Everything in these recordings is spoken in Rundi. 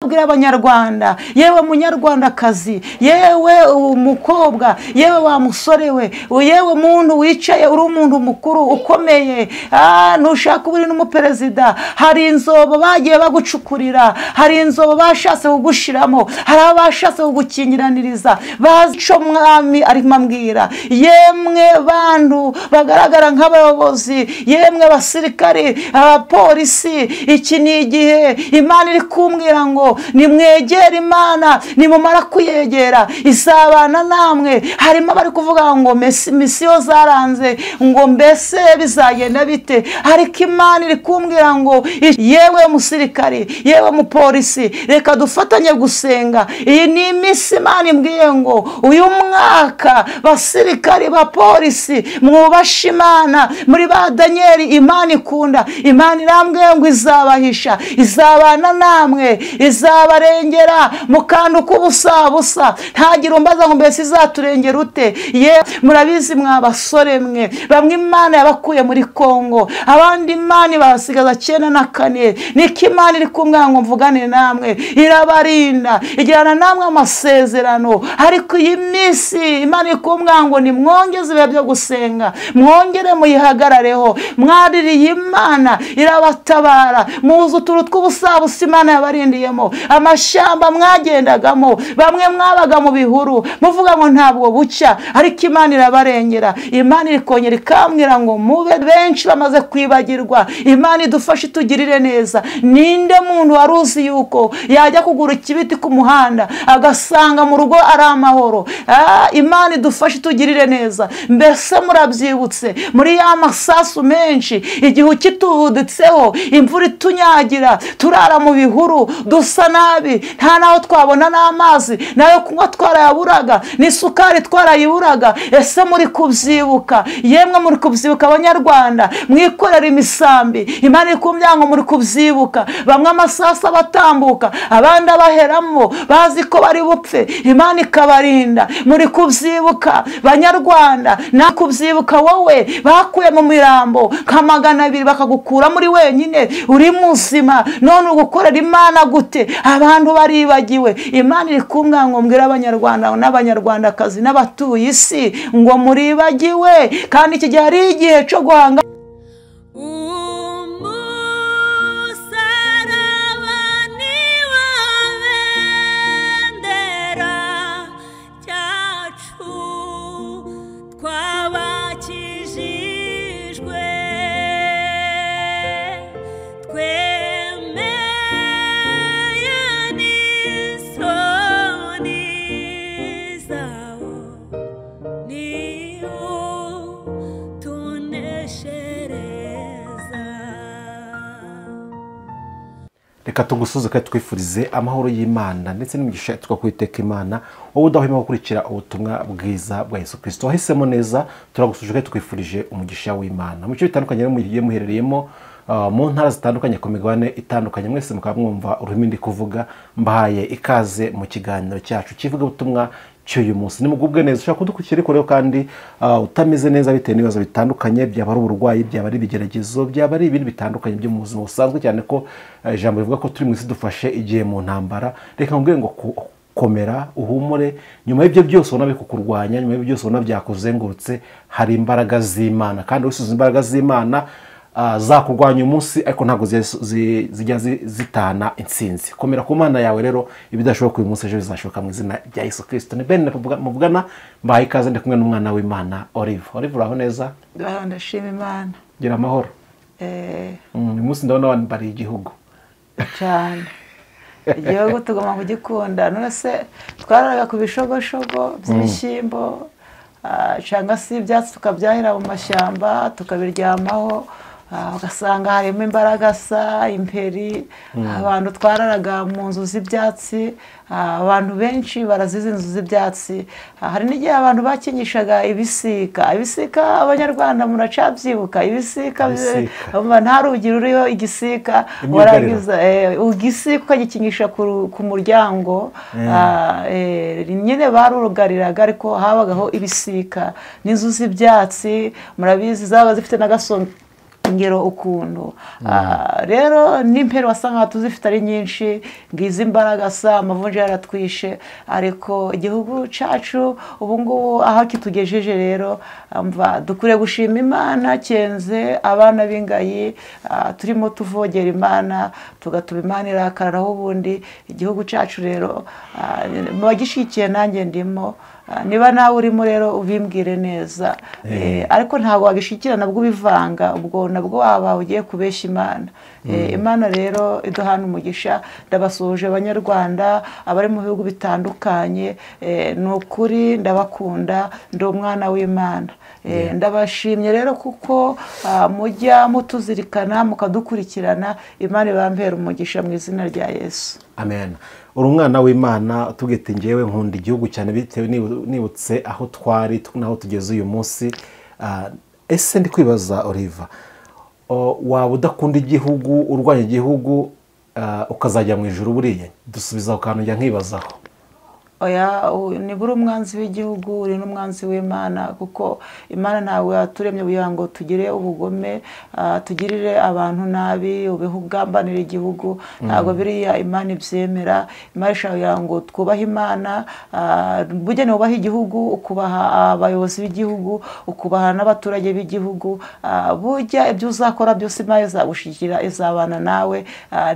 Kubwira abanyarwanda, yewe munyarwandakazi, yewe umukobwa, yewe wa musore we, yewe muntu wicaye uri umuntu mukuru ukomeye, ntushaka uri n'umuperezida, hari inzobo bagiye bagucukurira, hari inzobo bashatse kugushiramo, hari abashatse kugukingiraniriza, bazi ico mwami arimo ambwira. Yemwe bantu bagaragara nk'abayobozi, yemwe abasirikare, abapolisi, iki ni igihe Imana iri kumbwira ngo nimwegere Imana, nimumara kuyegera isabana namwe. Harimo abari kuvuga ngo misiyo zaranze, ngo mbese bizagenda bite, ariko Imana iri kumbwira ngo yewe musirikare, yewe mupolisi, reka dufatanye gusenga. Iyi ni iminsi Imana imbwiye ngo uyu mwaka basirikare, bapolisi, mwubashe Imana, muri ba Daniel Imana ikunda. Imana irambwiye ngo izabahisha, izabana namwe, izabarengera mu kantu k'ubusabusa. Ntagira umbaza ngo mbese izaturengera ute? Ye murabizi mwa basore mwe, bamwe Imana yabakuye muri Kongo, abandi Imana ibasigaza 94. Niko Imana iri kumbwira ngo mvugane namwe, irabarinda, igirana namwe amasezerano. Ariko iyi minsi Imana iri kumbwira ngo nimwongeze ibihe byo gusenga, mwongere muyihagarareho. Mwaririye Imana irabatabara, muzi utuntu tw'ubusabusa Imana yabarindiyemo, amashyamba mwagendagamo, bamwe mwabaga mu bihuru muvuga ngo ntabwo bucya, ariko Imana irabarengera. Imana iri kongera ikambwira ngo mube benshi bamaze kwibagirwa, Imana idufashe itugirire neza. Ninde muntu wari uzi yuko yajya kugura ikibiti ku muhanda agasanga mu rugo ari amahoro? Imana idufashe itugirire neza. Mbese murabyibutse muri ya masasu menshi, igihe kitubuditseho, imvura itunyagira, turara mu bihuru dusa nabi, nta naho twabona n'amazi nayo kunywa twarayaburaga, n'isukari twarayiburaga. Ese muri kubyibuka? Yemwe muri kubyibuka abanyarwanda, mwikorera imisambi, Imana iri kumbwira ngo muri kubyibuka. Bamwe amasasu abatambuka, abandi abaheramo bazi ko bari bupfe, Imana ikabarinda. Muri kubyibuka banyarwanda, na kubyibuka wowe bakuye mu mirambo nka 200 bakagukura muri wenyine uri muzima, none ugukorera Imana gute? Abantu baribagiwe. Imana iri kumbwira ngo mbwira abanyarwanda n'abanyarwandakazi n'abatuye isi ngo muribagiwe, kandi iki gihe ari igihe cyo guhanga. Reka tugusuze kandi twifurize amahoro y'Imana ndetse n'imigisha tukakwiteka Imana, wowe udahwema gukurikira ubutumwa bwiza bwa Yesu Kristo. Wahisemo neza, turagusuje kandi twifurije umugisha w'Imana mu bice bitandukanye no mugiye muherereyemo, mu ntara zitandukanye, ku migabane itandukanye, mwese mukaba mwumva ururimi ndi kuvuga. Mbahaye ikaze mu kiganiro cyacu kivuga ubutumwa cy'uyu munsi. Nimugubwe neza, ushaka kudukurikira ariko rero kandi utameze neza bitewe n'ibibazo bitandukanye, byaba ari uburwayi, byaba ari ibigeragezo, byaba ari ibindi bitandukanye byo mu buzima busanzwe, cyane ko ijambo rivuga ko turi mu isi dufashe igihe mu ntambara. Reka nkubwire ngo komera, uhumure, nyuma y'ibyo byose ubona bikukurwanya, nyuma y'ibyo byose ubona byakuzengurutse, hari imbaraga z'Imana. Kandi wisuze imbaraga z'Imana zakurwanya umunsi, ariko ntabwo zijya zitana intsinzi. Komera ku Mana yawe rero, ibidashoboka uyu munsi ejo bizashoboka mu izina rya Yesu Kristo. Ni Ben muvugana, mbahaye ikaze, ndi kumwe n'umwana w'Imana Olive. Olive, uraho neza? Ndashima Imana. Gira amahoro. Uyu munsi ndabona wambariye igihugu cyane. Igihugu tugomba kugikunda. None se twararaga ku bishogoshogo by'ibishyimbo, cyangwa se ibyatsi tukabyahira mu mashyamba tukabiryamaho, ugasanga harimo imbaragasa, imperi. Abantu twararaga mu nzu z'ibyatsi, abantu benshi barazize inzu z'ibyatsi. Hari n'igihe abantu bakinyishaga ibisika. Ibisika abanyarwanda muracabyibuka, ibisika nta rugi ruriho igisika, warangiza igisika ukagikinyisha ku muryango. Nyine barurugariraga, ariko habagaho ibisika n'inzu z'ibyatsi, murabizi zaba zifite n'agasonga Ngero ukuntu rero n'impero wasanga tuzifite ari nyinshi, ngizi imbaraga sa amavunja yaratwishe, ariko igihugu cacu ubu ngubu aho kitugejeje rero mva dukure gushima Imana. Kenze abana b'ingayi turimo tuvogera Imana tugatuma Imana irakararaho. Ubundi igihugu cacu rero mu bagishikiye nanjye ndimo, niba nawe urimo rero ubimbwire neza, ariko ntabwo wagishikira nabwo ubivanga, ubwo nabwo waba ugiye kubeshya Imana. Imana rero iduhana umugisha. Ndabasuhuje Abanyarwanda abari mu bihugu bitandukanye, ni ukuri ndabakunda, ndi umwana w'Imana. Ndabashimye rero kuko mujya mutuzirikana mukadukurikirana. Imana ibampera umugisha mu izina rya Yesu. Amen. Uri umwana w'Imana, tugete ngewe nkunda igihugu cyane bitewe nibutse aho twari naho tugeze uyu munsi. Ese ndi kwibaza Oliva, waba udakunda igihugu, urwanya igihugu, ukazajya mu ijuru? Buriya dusubiza aho kantu njya nkibazaho. Oya, nibura umwanzi w'igihugu uri n'umwanzi w'Imana, kuko Imana ntawe yaturemye kugira ngo tugire ubugome, tugirire abantu nabi, ubihugambanira igihugu. Ntabwo biriya Imana ibyemera. Imana ishaka kugira ngo twubahe Imana. Burya nubaha igihugu ukubaha abayobozi b'igihugu, ukubaha n'abaturage b'igihugu. Burya ibyo uzakora byose Imana izagushigikira, izabana nawe.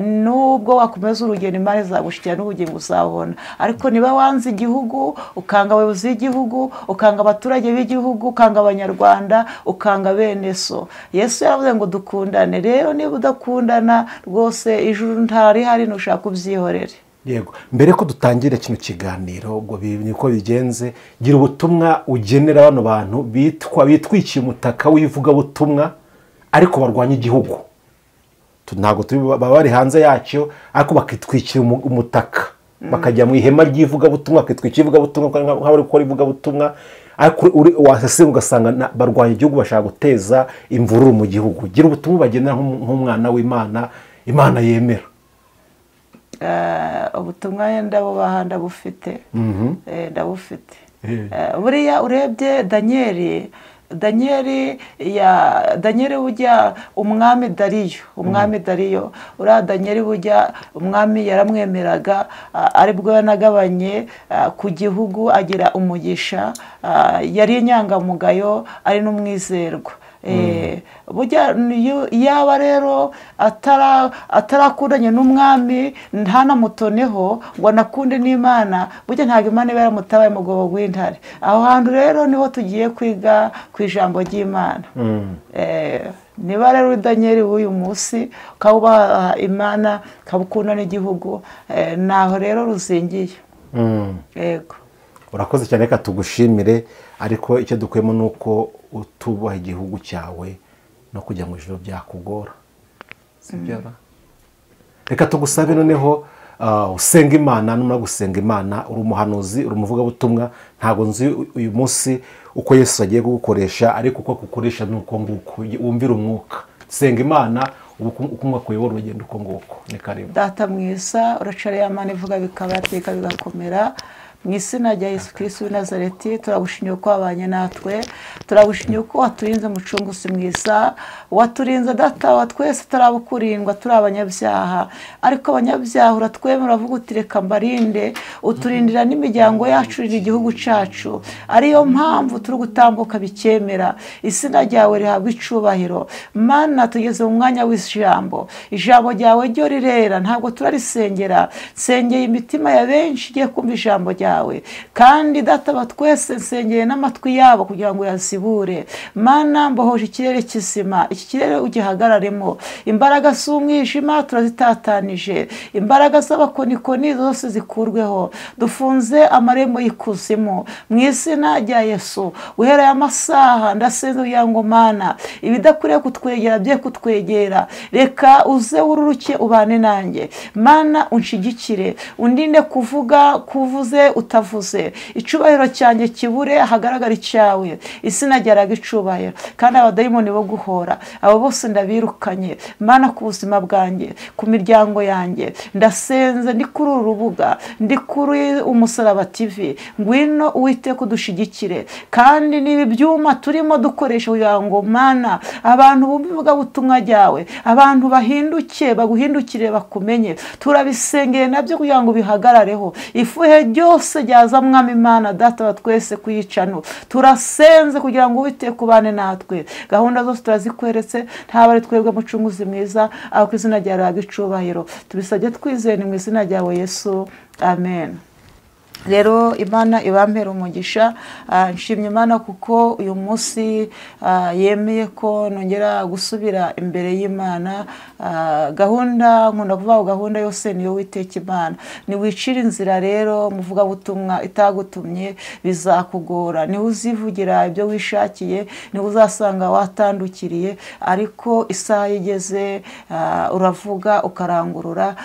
Nubwo wakomeza urugendo Imana izagushigikira n'ubugingo uzabona. Ariko niba wanze igihugu, ukanga abayobozi b'igihugu, ukanga abaturage b'igihugu, ukanga Abanyarwanda, ukanga bene so. Yesu yaravuze ngo dukundane. Rero niba udakundana rwose ijuru ntarihari, nushaka ubyihorere. Yego, mbere ko dutangira kino kiganiro, ubwo niko bigenze, gira ubutumwa ugenera bano bantu bitwikiye umutaka w'ivugabutumwa ariko barwanya igihugu. Ntabwo baba bari hanze yacyo, ariko bakitwikira umutaka, bakajya mu ihema ry'ivugabutumwa, bakitwikira ivugabutumwa nk'abari gukora ivugabutumwa, ariko wasese ugasanga barwanya igihugu, bashaka guteza imvururu mu gihugu. Gira ubutumwa bagenera nk'umwana w'Imana, Imana yemera. Ubutumwa ndabubaha, ndabufite. Ndabufite. Buriya urebye Daniel bujya umwami Dariyo, uriya Daniel bujya umwami yaramwemeraga, aribwo yanagabanye ku gihugu agira umugisha, yari inyangamugayo ari n'umwizerwa. Burya yaba rero atarakundanye n'umwami ntanamutoneho ngo anakunde n'Imana, burya ntabwo Imana iba yaramutabaye mu rwobo rw'intare. Aho hantu rero niho tugiye kwiga ku ijambo ry'Imana. Niba rero Daniel w'uyu munsi ukaba ubaha Imana, ukaba ukunda n'igihugu, naho rero ruzingiye. Yego, urakoze cyane, reka tugushimire. Ariko icyo dukuyemo ni uko utubaha igihugu cyawe no kujya mu ijuru byakugora, sibyo? Reka tugusabe noneho usenga Imana. Numara gusenga Imana, uri umuhanuzi, uri umuvugabutumwa, ntabwo nzi uyu munsi uko Yesu agiye kugukoresha, ariko uko akukoresha ni uko nguko wumvira umwuka. Senga Imana uko umwuka uyobora urugendo uko nguko. Ni karibu. Data mwiza, uracari ya Mana ivuga bikaba, yateka bigakomera. Mu izina rya Yesu Kristo w'i Nazareti, turagushimye ko wabanye natwe, turagushimye ko waturinze mucunguzi mwiza, waturinze Data wa twese turabukurindwa, turi abanyabyaha, ariko abanyabyaha uratwemera uravuga uti reka mbarinde, uturindira n'imiryango yacu, igihugu cacu. Ariyo mpamvu turi gutambuka bikemera. Izina ryawe rihabwa icubahiro. Mana, tugeze mu mwanya w'ijambo, ijambo ryawe ryo rirera, ntabwo turarisengera. Sengeye imitima ya benshi igiye kumva ijambo ryawe, kandi Data wa twese nsengeye n'amatwi yabo kugira ngo yazibure. Mana, mbohoje ikirere kizima, iki kirere ugihagararemo. Imbaraga z'umwijima turazitatanije, imbaraga z'abakonikoni zose zikurweho. Dufunze amarembo y'ikuzimu mu izina rya Yesu. Uhereye amasaha ndasenze kugira ngo Mana, ibidakwiriye kutwegera bye kutwegera, reka uze ururuke ubane nanjye. Mana, unshigikire, undinde kuvuga kuvuze utavuze, icubahiro cyanjye kibure hagaragara icyawe. Isi nageraga icubahiro, kandi abadayimoni bo guhora abo bose ndabirukanye. Mana, ku buzima bwanjye, ku miryango yanjye, ndasenze ndi kuri uru rubuga, ndi kuri Umusaraba TV, ngwino Uwiteka udushigikire. Kandi niba ibyuma turimo dukoresha kugira ngo Mana abantu bumve ivugabutumwa ryawe, abantu bahinduke, baguhindukire, bakumenye, turabisengeye nabyo kugira ngo bihagarareho. Ifuhe ryose ryaza Mwami Imana Data wa twese kuyicano, turasenze kugira ngo Uwiteka ubane natwe. Gahunda zose turazikweretse, ntaba ari twebwe mucunguzi mwiza, aho ku izina ryawe rihabwe icubahiro. Tubisabye twizeye ni mu izina ryawe Yesu, amen. Rero Imana ibampera umugisha. Nshimye Imana kuko uyu munsi yemeye ko nongera gusubira imbere y'Imana. Gahunda nkunda kuvuga, gahunda yose niyo Uwiteka Imana. Niwicira inzira rero muvugabutumwa itagutumye bizakugora, niwe uzivugira ibyo wishakiye, niwe uzasanga watandukiriye, ariko isaha igeze uravuga ukarangurura,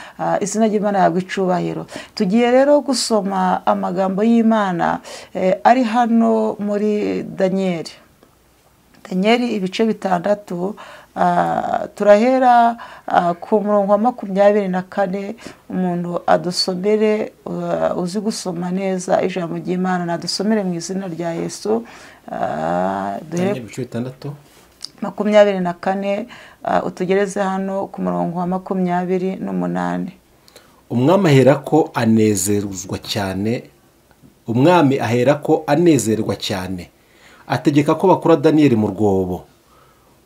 izina ry'Imana yahabwa icubahiro. Tugiye rero gusoma amagambo y'Imana ari hano muri Danieli. Danieli ibice 6, turahera ku murongo wa 24. Umuntu adusomere, uzi gusoma neza ijambo ry'Imana, nadusomere mu izina rya Yesu. Duhere ibice 6 24, utugereze hano ku murongo wa 28. Umwami aherako anezerwa cyane, umwami aherako anezerwa cyane, ategeka ko bakura Danieli mu rwobo.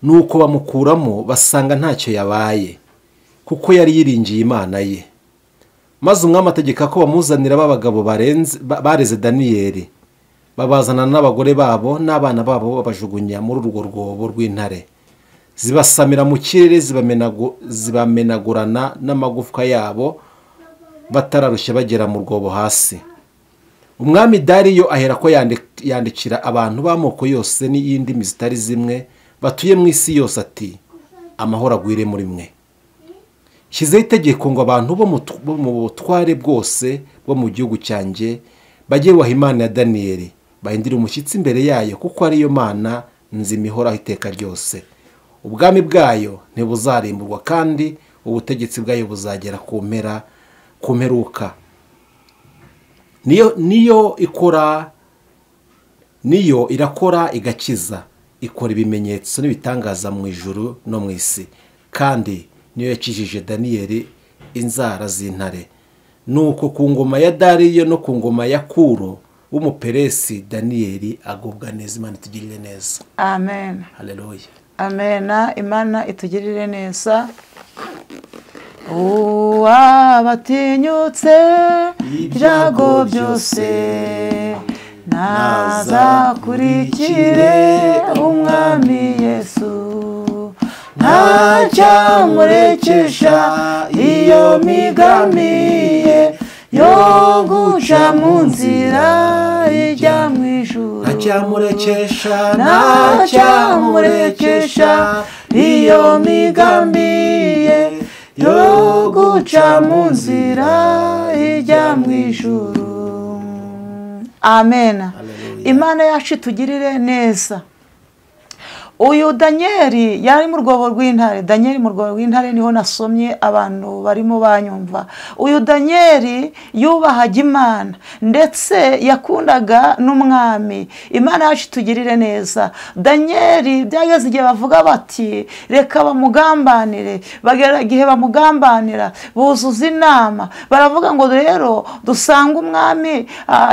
Nuko bamukuramo basanga ntacyo yabaye, kuko yari yiringiye Imana ye. Maze umwami ategeka ko bamuzanira abagabo bareze Danieli, babazana n'abagore babo n'abana babo, babajugunya muri urwo rwobo rw'intare. Zibasamira mu kirere, zibamenagurana n'amagufwa yabo, batararushye bagera mu rwobo hasi. Umwami Dariyo aherako yandikira abantu b'amoko yose n'iy'indimi zitari zimwe batuye mu isi yose ati: amahoro agwire muri mwe. Shyizeho itegeko ngo abantu bo mu butware bwose bo mu gihugu cyanjye bajye bubaha Imana ya Danieli, bahindire umushyitsi imbere yayo, kuko ariyo Mana nzima ihoraho iteka ryose. Ubwami bwayo ntibuzarimburwa, kandi ubutegetsi bwayo buzagera ku mpera ku mperuka. Niyo ikora, niyo irakora igakiza, ikora ibimenyetso n'ibitangaza mu ijuru no mu isi, kandi niyo yakijije Danieli inzara z'intare. Nuko ku ngoma ya Dariyo no ku ngoma ya Kuro w'Umuperesi, Danieli agubwa neza. Imana itugirire neza. Amen. Haleluya. Amen. Imana itugirire neza. Uwabatinyutse ibyago byose nazakurikire Umwami Yesu, ntacyamurekesha iyo migambi ye yo guca mu nzira ijya mu ijuru. Ntacyamurekesha, ntacyamurekesha iyo migambi ye yo guca mu nzira ijya mu ijuru. Amen. Imana yacu itugirire neza. Uyu Danieli yari mu rwobo rw'intare. Danieli mu rwobo rw'intare niho nasomye, abantu barimo banyumva. Uyu Danieli yubahaga Imana ndetse yakundaga n'umwami. Imana yacu itugirire neza. Danieli byageze igihe bavuga bati reka bamugambanire, bagera igihe bamugambanira buzuza inama, baravuga ngo rero dusanga umwami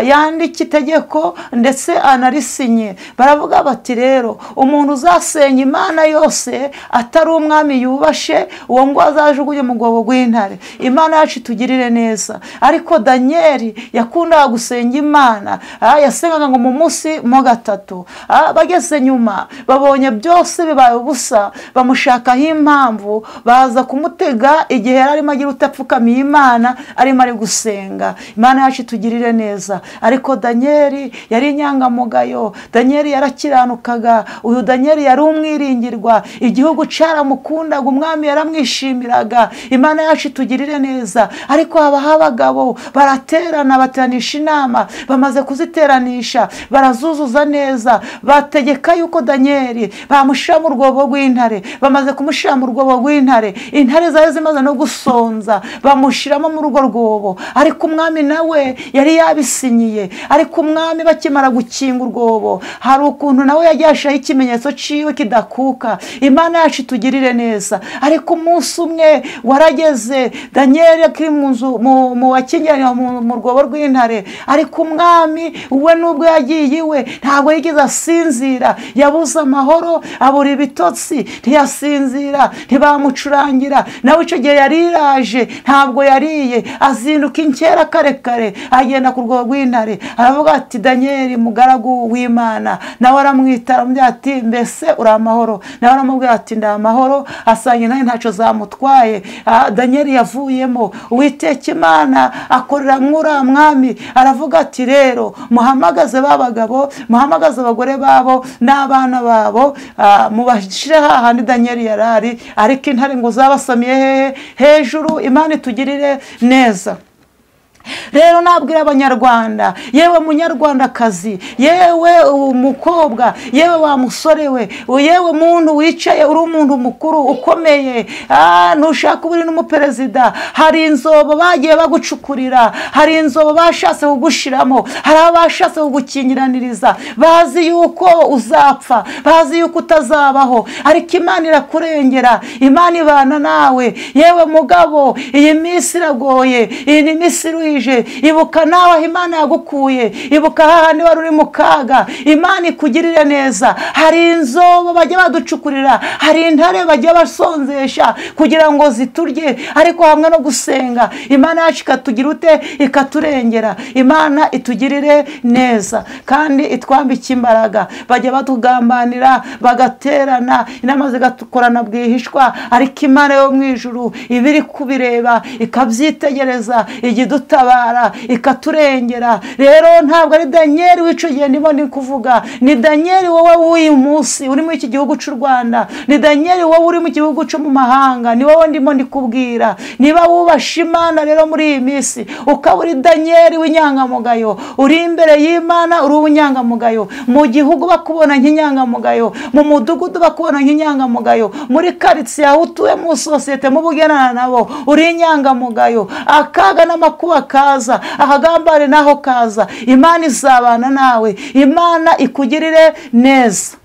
yandika itegeko ndetse anarisinye. Baravuga bati rero umuntu uzasenya Imana yose atari umwami yubashe, uwo ngo azajugunye mu rwobo rw'intare. Imana yacu itugirire neza. Ariko Danieli yakundaga gusenga Imana, yasengaga ngo mu munsi mo 3. Bageze nyuma babonye byose bibaye ubusa, bamushakaho impamvu, baza kumutega igihe yari arimo agira utapfukamiye Imana, arimo ari gusenga. Imana yacu itugirire neza. Ariko Danieli yari inyangamugayo, Danieli yarakiranukaga. Uyu Danieli yari umwiringirwa, igihugu cyaramukundaga, umwami yaramwishimiraga. Imana yacu itugirire neza. Ariko habaho abagabo baraterana, bateranisha inama, bamaze kuziteranisha barazuzuza neza, bategeka yuko Danieli bamushyira mu rwobo rw'intare. Bamaze kumushyira mu rwobo rw'intare, intare zari zimaze no gusonza, bamushyiramo muri urwo rwobo. Ariko umwami nawe yari yabisinyiye. Ariko umwami bakimara gukinga urwobo, hari ukuntu nawe yagiye ashyiraho ikimenyetso ciwe kidakuka. Imana yacu itugirire neza. Ariko umunsi umwe warageze, Danieli akiri mu nzu mu wakingiranye mu rwobo rw'intare, ariko umwami we nubwo yagiye iwe ntabwo yigeze asinzira, yabuze amahoro, abura ibitotsi, ntiyasinzira, ntibamucurangira. Nawe icyo gihe yariraje, ntabwo yariye, azinduka inkera kare kare agenda ku rwobo rw'intare, aravuga ati Danieli mugaragu w'Imana. Nawe aramwita, aramubwira ati mbese uri amahoro? Nawe aramubwira ati ndi amahoro. Asanga intare ntacyo zamutwaye. Danieli yavuyemo. Uwiteka Imana akorera mwura mwami, aravuga ati rero muhamagaze babagabo, muhamagaze abagore babo n'abana babo, mubashire hahandi Danieli yarari. Ariko intare ngo zabasamiye hehe? Hejuru. Imana itugirire neza. Rero nabwira abanyarwanda, yewe munyarwandakazi, yewe umukobwa, yewe wa musore we, yewe muntu wicaye uri umuntu mukuru ukomeye, ntushaka uri n'umuperezida, hari inzobo bagiye bagucukurira, hari inzobo bashatse kugushiramo, hari abashatse kugukingiraniriza, bazi yuko uzapfa, bazi yuko utazabaho, ariko Imana irakurengera, Imana ibana nawe. Yewe mugabo, iyi minsi iragoye, iyi ni minsi iruhije. Ibuka nawe aho Imana yagukuye, ibuka hahandi wari uri mu kaga. Imana ikugirire neza. Hari inzobo bajya baducukurira, hari intare bajya basonzesha kugira ngo ziturye, ariko hamwe no gusenga Imana yacu ikatugira ute? Ikaturengera. Imana itugirire neza kandi itwambike imbaraga. Bajya batugambanira, bagaterana inama zigakorana bwihishwa, ariko Imana yo mu ijuru iba iri kubireba, ikabyitegereza, ijya idutabara, ikaturengera. Rero ntabwo ari Danieli w'icyo gihe ndimo ndi kuvuga, ni Danieli wowe w'uyu munsi uri muri iki gihugu cy'u Rwanda, ni Danieli wowe uri mu gihugu cyo mu mahanga, ni wowe ndimo ndikubwira. Niba wubasha Imana rero muri iyi minsi, ukaba uri Danieli w'inyangamugayo, uri imbere y'Imana uri uw'inyangamugayo, mu gihugu bakubona nk'inyangamugayo, mu mudugudu bakubona nk'inyangamugayo, muri karitsiye aho utuye, mu sosiyete mu bugenana nabo uri inyangamugayo, akaga n'amakuba kaza, akagambane naho kaza, Imana izabana nawe, Imana ikugirire neza.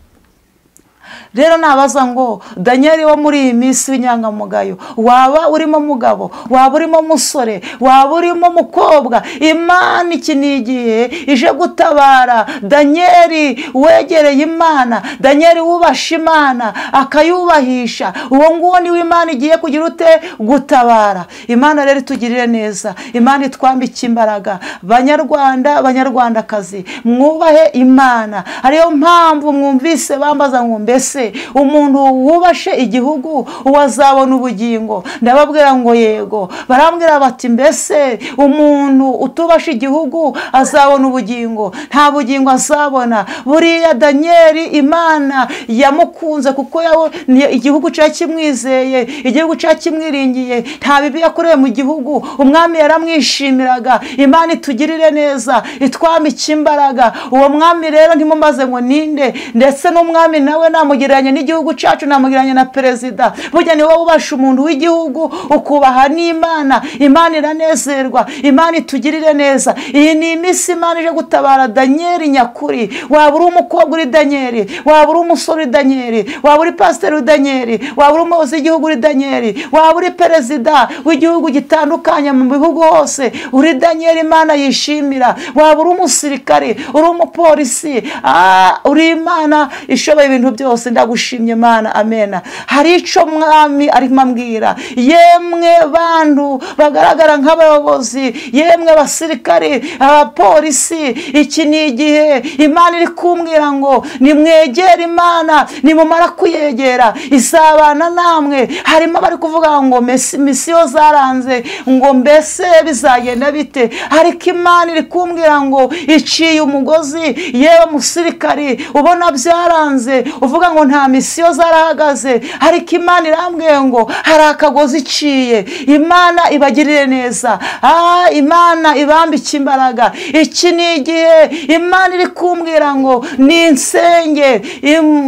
Rero nabaza ngo Danieli wo muri iyi minsi w'inyangamugayo, waba urimo mugabo, waba urimo musore, waba urimo mukobwa, Imana iki ni igihe ije gutabara. Danieli wegereye Imana, Danieli wubasha Imana akayubahisha, uwo nguwo niwe Imana igiye kugira ute? Gutabara. Imana rero itugirire neza, Imana itwambike imbaraga. Banyarwanda, banyarwandakazi, mwubahe Imana. Ariyo mpamvu mwumvise bambaza ngo mbese umuntu wubashe igihugu uwazabona ubugingo? Ndababwira ngo yego. Barambwira bati mbese umuntu utubashe igihugu azabona ubugingo? Nta bugingo azabona. Buriya Danieli Imana yamukunze kuko igihugu cyakimwizeye, igihugu cyakimwiringiye, nta bibi yakoreye mu gihugu, umwami yaramwishimiraga. Imana itugirire neza, itwambike imbaraga. Uwo mwami rero ntimumaze ngo ninde, ndetse n'umwami nawe namugira n'igihugu cyacu, namugereranya na perezida. Burya ni wowe ubasha umuntu w'igihugu ukubaha n'Imana, Imana iranezerwa. Imana itugirire neza. Iyi ni iminsi Imana ije gutabara Danieli nyakuri. Waba uri umukobwa uri Danieli, waba uri umusore uri Danieli, waba uri pasiteri uri Danieli, waba uri umuyobozi w'igihugu uri Danieli, waba uri perezida w'igihugu gitandukanye mu bihugu hose uri Danieli, Imana yishimira. Waba uri umusirikari, uri umupolisi, uri Imana ishoboye ibintu byose. Ndagushimye Mana, amena. Hari ico mwami arimo ambwira, yemwe bantu bagaragara nk'abayobozi, yemwe abasirikare, abapolisi, iki ni igihe Imana iri kumbwira ngo nimwegere Imana, nimumara kuyegera izabana namwe. Harimo abari kuvuga ngo misiyo zaranze, ngo mbese bizagenda bite, ariko Imana iri kumbwira ngo iciye umugozi. Yewe musirikari ubona byaranze, uvuga ngo nta misiyo zarahagaze, ariko Imana irambwiye ngo hari akagozi iciye. Imana ibagirire neza, Imana ibambike imbaraga. Iki ni igihe Imana iri kumbwira ngo ni insenge.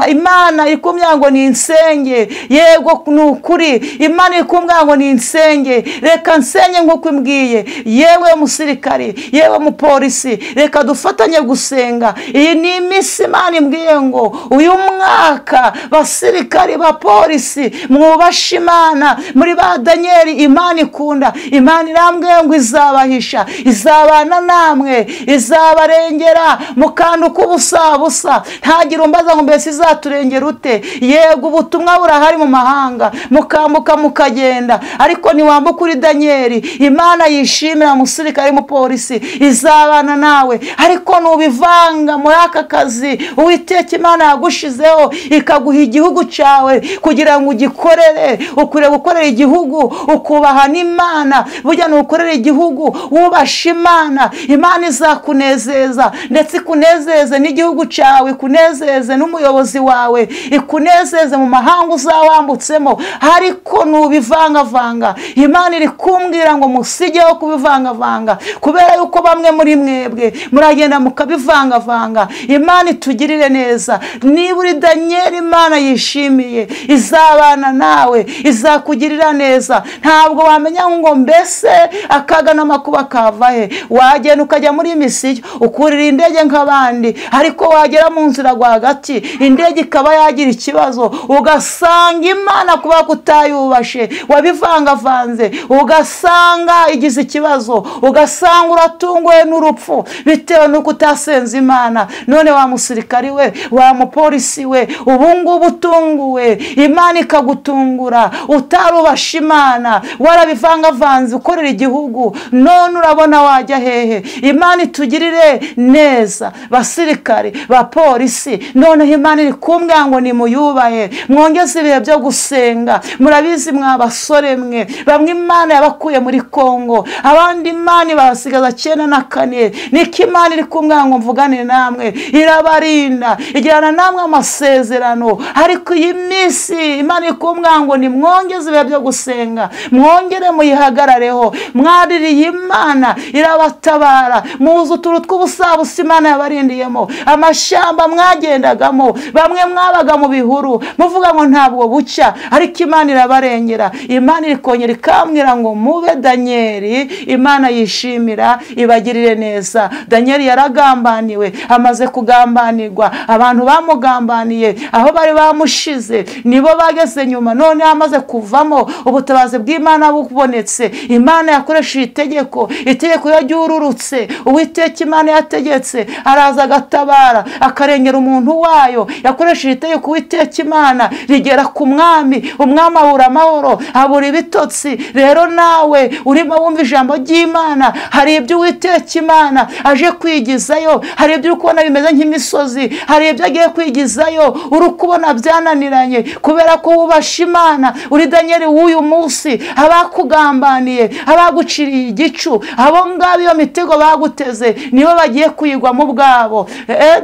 Imana iri kumbwira ngo ni insenge. Yego ni ukuri, Imana iri kumbwira ngo ni insenge. Reka nsenye nk'uko imbwiye. Yewe musirikari, yewe mupolisi, reka dufatanye gusenga. Iyi ni iminsi Imana imbwiye ngo uyu mwaka basirikari, bapolisi, mwubashe Imana, muri ba Danieli Imana ikunda. Imana irambwiye ngo izabahisha, izabana namwe, izabarengera mu kantu k'ubusabusa. Ntagira umbaza ngo mbese izaturengera ute? Yego ubutumwa burahari mu mahanga, mukambuka mukagenda, ariko ntiwambuka uri Danieli. Imana yishimira musirikari, mupolisi, izabana nawe. Ariko nubivanga muri aka kazi Uwiteka Imana yagushizeho, ikaguha igihugu cyawe kugira ngo ugikorere, ukwiriye gukorera igihugu ukubaha n'Imana. Burya nukorera igihugu wubasha Imana, Imana izakunezeza, ndetse ikunezeze n'igihugu cyawe, ikunezeze n'umuyobozi wawe, ikunezeze mu mahanga uzawambutsemo. Ariko nubivangavanga, Imana iri kumbwira ngo musigeho kubivangavanga, kubera yuko bamwe muri mwebwe muragenda mukabivangavanga. Imana itugirire neza. Niba uri Danieli Imana yishimiye, izabana nawe, izakugirira neza. Ntabwo wamenya ngo mbese akaga n'amakuba kava he. Wagenda ukajya muri misiyo, ukurira indege nk'abandi, ariko wagera mu nzira rwagati indege ikaba yagira ikibazo, ugasanga Imana kuba kutayubashe, wabivangavanze, ugasanga igize ikibazo, ugasanga uratunguwe n'urupfu bitewe n'uko utasenze Imana. None wa musirikari we, wa mupolisi we, ubu ngubu utunguwe, Imana ikagutungura, utarubasha Imana, warabivangavanze ukorera igihugu, none urabona wajya hehe? Imana itugirire neza, basirikari, bapolisi. Noneho Imana iri kumbwira ngo nimuyubahe, mwongeze ibihe byo gusenga. Murabizi mwa basore mwe, bamwe Imana yabakuye muri Kongo, abandi Imana ibasigaza 94. Niko Imana iri kumbwira ngo mvugane namwe, irabarinda, igirana namwe amasezerano. Ariko iyi minsi Imana iri kumbwira ngo nimwongeze ibihe byo gusenga, mwongere muyihagarareho. Mwaririye Imana irabatabara, muzi utuntu tw'ubusabusa Imana yabarindiyemo, amashyamba mwagendagamo, bamwe mwabaga mu bihuru muvuga ngo ntabwo bucya, ariko Imana irabarengera. Imana iri kongera ikambwira ngo mube Danieli Imana yishimira, ibagirire neza. Danieli yaragambaniwe, amaze kugambanirwa, abantu bamugambaniye aho bari bamushize nibo bageze nyuma. None amaze kuvamo, ubutabazi bw'Imana bubonetse. Imana yakoresheje itegeko, itegeko yaryururutse. Uwiteka Imana yategetse, araza agatabara, akarengera umuntu wayo. Yakoresheje itegeko Uwiteka Imana rigera ku mwami, umwami abura amahoro, abura ibitotsi. Rero nawe urimo wumva ijambo ry'Imana, hari ibyo Uwiteka Imana aje kwigizayo, hari ibyo uri kubona bimeze nk'imisozi, hari ibyo agiye kwigizayo uri kubona byananiranye, kubera ko wubasha Imana. Uri Danieli w'uyu munsi, abakugambaniye, abaguciriye igicu, abo ngabo iyo mitego baguteze nibo bagiye kuyigwamo ubwabo.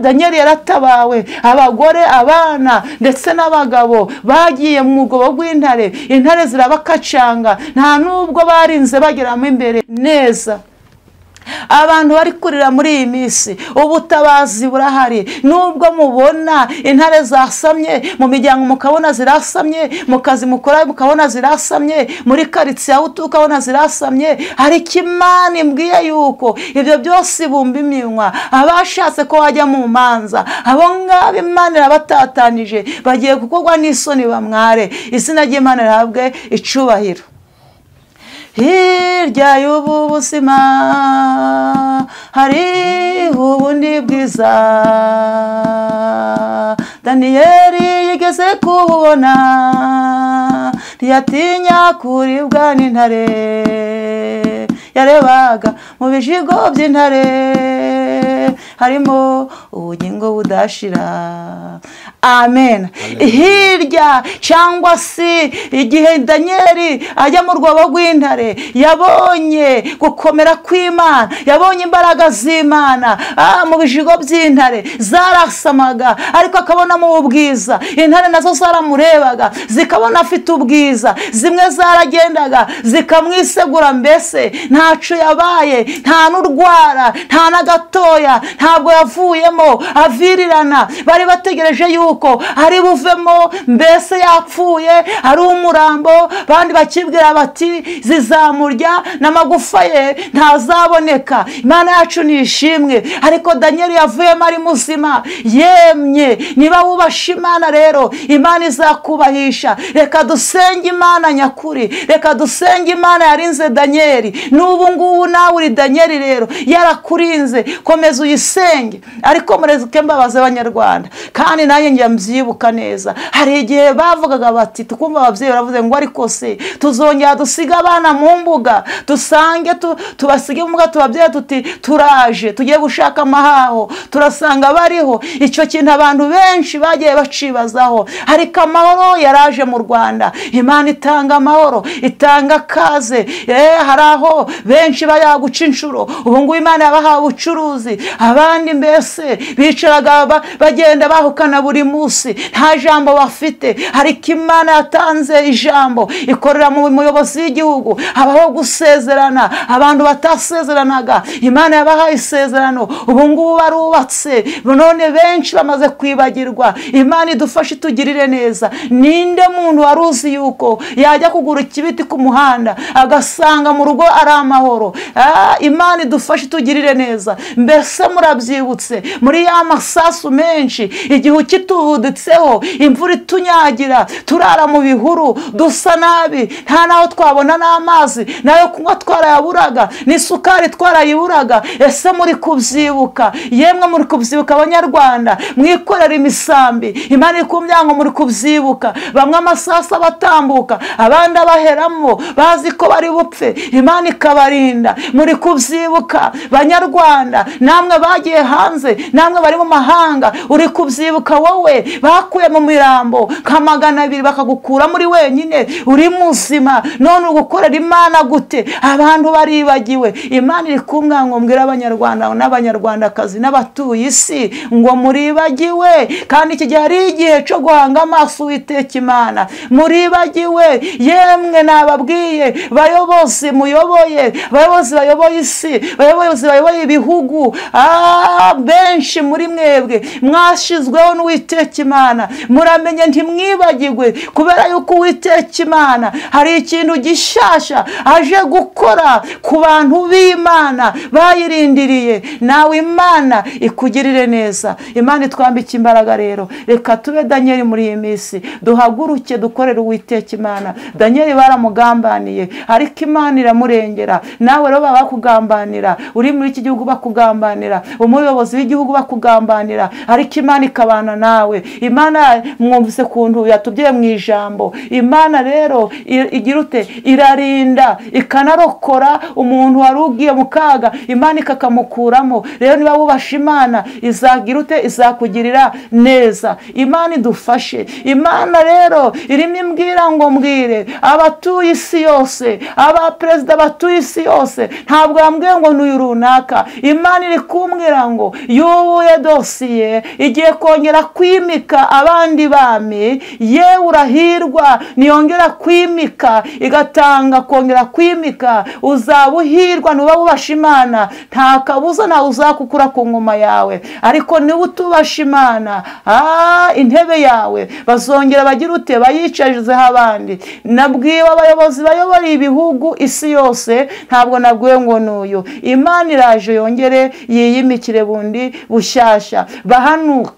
Danieli yaratabawe, abagore, abana ndetse n'abagabo bagiye mu mwobo rw'intare, intare zirabakacanga, nta nubwo barinze bageramo imbere neza. Abantu bari kurira muri iyi minsi, ubutabazi burahari. Nubwo mubona intare zasamye mu miryango, mukabona zirasamye mu kazi mukora, mukabona zirasamye muri karitsiye aho utuka, ukabona zirasamye, ariko Imana imbwiye yuko ibyo byose ibumba iminwa. Abashatse ko wajya mu manza, abo ngabo Imana irabatatanije, bagiye gukorwa n'isoni bamware. Izina ry'Imana rihabwe icubahiro. Hirya y'ubu buzima hari ubundi bwiza, Daniyeli yigeze kububona, ntiyatinya kuribwa n'intare, yarebaga mu bijigo by'intare. we harimo ubugingo budashira. Amen. Hirya cyangwa se igihe Danieli ajya mu rwobo rw'intare, yabonye gukomera kw'Imana, yabonye imbaraga z'Imana. Mu bijigo by'intare zarasamaga, ariko akabonamo ubwiza. Intare nazo zaramurebaga zikabona afite ubwiza, zimwe zaragendaga zikamwisegura, mbese ntaco yabaye, nta n'urwara, nta n'agatoya, ntabwo yavuyemo avirirana. Bari bategereje yuko ari buvemo mbese yapfuye ari umurambo, bandi bakibwira bati zizamurya n'amagufa ye ntazaboneka. Imana yacu ni ishimwe, ariko Danieli yavuyemo ari muzima yemye. Niba wubasha Imana rero, Imana izakubahisha. Reka dusenge Imana nyakuri, reka dusenge Imana yarinze Danieli. N'ubu ngubu nawe uri Danieli rero, yarakurinze, komeza uyisenge. Ariko mureke mbabaze Abanyarwanda, kandi nanjye njya mbyibuka neza, hari igihe bavugaga bati, tukumva ababyeyi baravuze ngo ariko se tuzongera dusiga abana mu mbuga, dusange tubasige mu mbuga, tubabyeyi tuti turaje tugiye gushaka amahaho, turasanga bariho. Icyo kintu abantu benshi bagiye bacibazaho, ariko amahoro yaraje mu Rwanda. Imana itanga amahoro, itanga kaze. Hari aho benshi bayaguca inshuro, ubu ngubu Imana yabahaye ubucuruzi, abandi mbese bicaraga bagenda bahukana buri munsi, nta jambo bafite. Ariko Imana yatanze ijambo, ikorera mu muyobozi w'igihugu, habaho gusezerana abantu batasezeranaga. Imana yabahaye isezerano, ubu ngubu barubatse, none benshi bamaze kwibagirwa. Imana idufashe itugirire neza. Ninde muntu waruzi yuko yajya kugura ikibiti ku muhanda agasanga mu rugo ari amahoro? Imana idufashe itugirire neza. Mbese murabyibutse muri ya masasu menshi, igihe ukitubuditseho, imvura itunyagira, turara mu bihuru, dusa nabi, nta naho twabona n'amazi nayo kunywa twarayaburaga, n'isukari twarayiburaga. Ese muri kubyibuka? Yemwe muri kubyibuka Abanyarwanda, mwikorera imisambi, Imana iri ku muryango, muri kubyibuka. Bamwe amasasu abatambuka, abandi abaheramo bazi ko bari bupfe, Imana ikabarinda. Muri kubyibuka Banyarwanda, namwe bagiye hanze, namwe bari mu mahanga, uri kubyibuka wowe bakuye mu mirambo nka 200 bakagukura muri wenyine, uri muzima, none ugukorera Imana gute? Abantu baribagiwe. Imana iri kumwe ngo mbwira Abanyarwanda n'Abanyarwandakazi n'abatuye isi ngo muribagiwe, kandi iki gihe ari igihe cyo guhanga amaso Uwiteka Imana. Muribagiwe. Yemwe nababwiye, bayobozi muyoboye, bayobozi bayoboye isi, bayobozi bayoboye ibihugu, benshi muri mwebwe mwashizweho n'Uwiteka Imana. Muramenye ntimwibagirwe, kubera yuko Uwiteka Imana hari ikintu gishasha aje gukora ku bantu b'Imana bayirindiriye. Nawe Imana ikugirire neza, Imana itwambike imbaraga. Rero reka tube Danieli muri iyi minsi, duhaguruke dukorere Uwiteka Imana. Danieli baramugambaniye, ariko Imana iramurengera. Nawe rero bakugambanira, uri muri iki gihugu bakugambanira, umuyobozi w'igihugu bakugambanira, ariko Imana ikabana nawe. Imana mwumvise kuntu yatubwiye mu ijambo. Imana rero igira ute? Irarinda, ikanarokora umuntu wari ugiye mu kaga, Imana ikakamukuramo. Rero niba wubasha Imana, izagira ute? Izakugirira neza. Imana idufashe. Imana rero irimo imbwira ngo mbwire abatuye isi yose, abaperezida batuye isi yose, ntabwo yambwiye ngo n'uyu runaka. Imana iri kumbwira ngo yubuye dosiye, igiye kongera kwimika abandi bami. Yewe urahirwa niyongera kwimika, igatanga kongera kwimika, uzaba uhirwa nuba wubasha Imana. Nta kabuza nawe uzakukura ku ngoma yawe. Ariko niba utubasha Imana, intebe yawe bazongera bagira ute? Bayicarizeho abandi. Nabwiwe abayobozi bayobora ibihugu isi yose, ntabwo nabwiwe ngo n'uyu. Imana iraje yongere yiyimikire bundi bushyashya. Bahanuka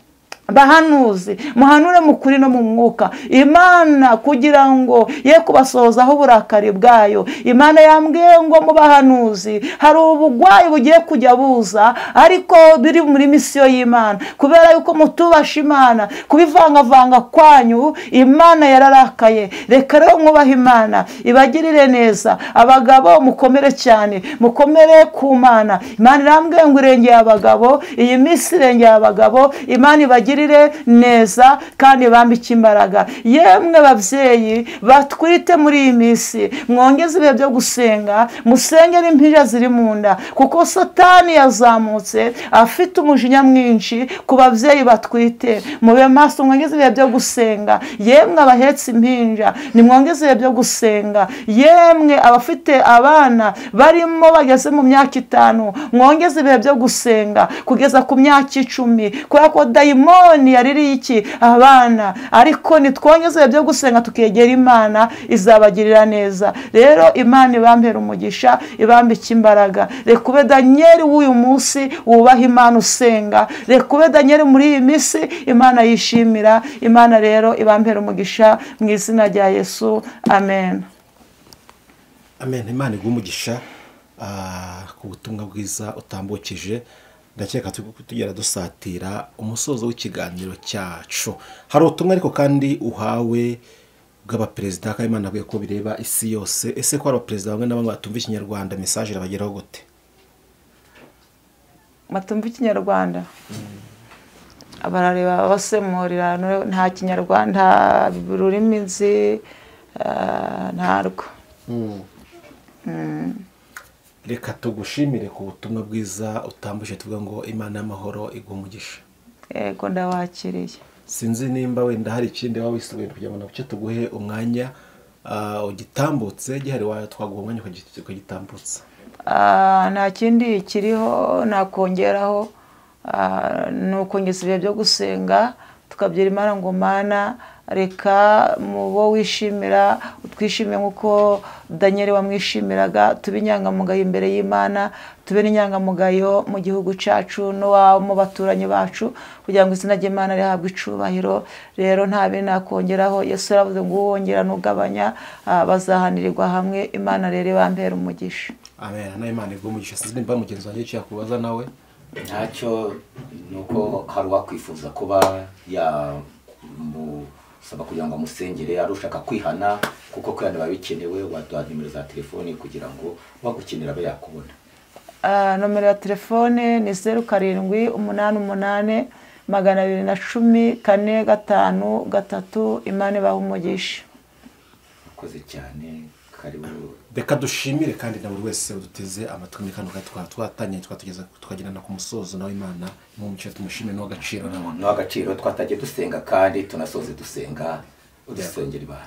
Bahanuzi muhanure mu kuri no mu mwuka. Imana kugira ngo ye kubasohozaho uburakari bwayo, Imana yambwiye ngo mu bahanuzi hari ubugwayi bugiye kujya buza, ariko biri muri misiyo y'Imana. Kubera yuko mutubasha Imana, kubivangavanga kwanyu Imana yararakaye. Reka rero mwubahe Imana ibagirire neza. Abagabo mukomere cyane, mukomere ku Mana. Imana irambwiye ngo irengeye abagabo, iyi minsi irengeye abagabo. Imana ibagirire neza kandi bambike imbaraga. Yemwe babyeyi batwite muri iyi minsi, mwongeze ibihe byo gusenga, musengere impinja ziri mu nda, kuko Satani yazamutse afite umujinya mwinshi ku babyeyi batwite. Mube maso, mwongeze ibihe byo gusenga. Yemwe abahetse impinja, nimwongeze ibihe byo gusenga. Yemwe abafite abana barimo bageze mu myaka 5, mwongeze ibihe byo gusenga kugeza ku myaka 10, kubera ko dayimoni yaririye iki abana. Ariko nitwongeze byo gusenga tukegera Imana, izabagirira neza. Rero Imana ibampera umugisha, ibambike imbaraga. Reka ube Daniel w'uyu munsi wubaha Imana usenga. Reka ube Daniel muri iyi minsi Imana yishimira. Imana rero ibampera umugisha mu izina rya Yesu, amen. Amen. Imana iguhe umugisha ku butumwa bwiza utambukije. Ndakeka tugera dusatira umusozo w'ikiganiro cyacu. Hari ubutumwa ariko kandi uhawe bw'abaperezida, kandi Imana abwiye ko bireba isi yose. Ese ko hari abaperezida bamwe na bamwe batumva Ikinyarwanda, message irabageraho gute? Batumva Ikinyarwanda abarareba basemurira, nta Kinyarwanda rurimi nzi ntarwo. Reka tugushimire ku butumwa bwiza utambuje, tuvuga ngo Imana y'amahoro iguhe umugisha. Yego, ndawakiriye. Sinzi nimba wenda hari ikindi waba wisubiye kugira ngo nacyo tuguhe umwanya ugitambutse, gihari twaguha umwanya ukagitambutsa. Nta kindi kiriho nakongeraho, ni ukongeza ibihe byo gusenga, tukabyira Imana ngo Mana reka mu bo wishimira utwishime nk'uko Daniel wamwishimiraga, tube inyangamugayo imbere y'Imana, tube n'inyangamugayo mu gihugu cyacu no mu baturanyi bacu, kugira ngo izina ry'Imana rihabwe icubahiro. Rero nta bindi nakongeraho. Yesu yaravuze ngo uwongera n'ugabanya bazahanirirwa hamwe. Imana rero ibampera umugisha. Amen. Na Imana iguhe umugisha. Sinzi nimba mugenzi wanjye icyo yakubaza nawe. Ntacyo, nuko hari uwakwifuza kuba ya musaba kugira ngo amusengere, ari ushaka kwihana, kuko kwihana biba bikenewe. Waduha nimero za telefoni kugira ngo wagukenera abe yakubona. Nomero ya telefone ni 0 7 8 8 210 4 5 3. Imana ibahe umugisha. Urakoze cyane, karibu. Reka dushimire kandi na buri wese uduteze amatwi muri kano kanya twatanye twatugeza tukagendana ku musozo. Nawe Imana mu mucyo tumushime n'agaciro nawe. N'agaciro twatagiye dusenga kandi tunasoze dusenga, udusengera Imana.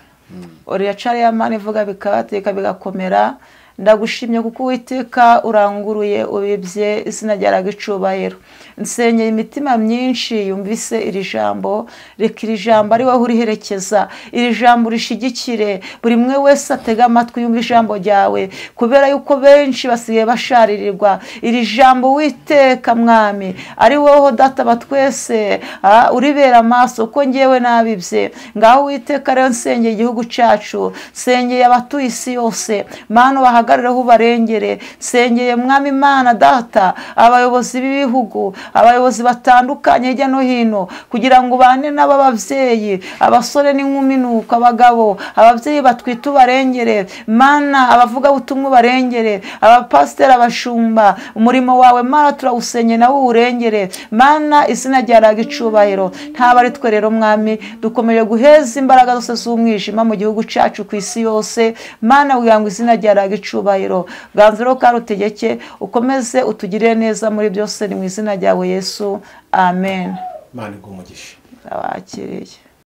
Uriya cari ya Mana ivuga bikabateka bigakomera. Ndagushimye kuko Uwiteka uranguruye ubibye izina ryaraga icubahiro. Nsenyeye imitima myinshi yumvise iri jambo. Reka iri jambo ari wowe uriherekeza, iri jambo urishigikire, buri mwe wese atega amatwi yumva ijambo ryawe, kubera yuko benshi basigaye basharirirwa. Iri jambo Uwiteka Mwami ari wowe Data wa twese uribera amaso, ko ngewe nabibye. Ngaho Uwiteka rero nsengeye igihugu cyacu, nsengeye abatuye isi yose, Mana bahagarare ubarengere. Nsengeye Mwami Imana Data abayobozi b'ibihugu, abayobozi batandukanye hirya no hino, kugira ngo bane n'ababyeyi, abasore n'inkumi, nuko abagabo, ababyeyi batwite ubarengere. Mana abavuga butumwa ubarengere, abapasiteri, abashumba, umurimo wawe Mana turawusenye nawe uwurengere. Mana izina ryaraga icubahiro. Ntaba ari twe rero Mwami, dukomeje guheza imbaraga zose z'umwijima mu gihugu cyacu ku isi yose. Mana kugira ngo izina ryaraga icubahiro. Ganziro kandi utegeke, ukomeze utugirire neza muri byose, ni mu izina ryawe Yesu, amen. Imana iguhe umugisha. Ndabakiriye.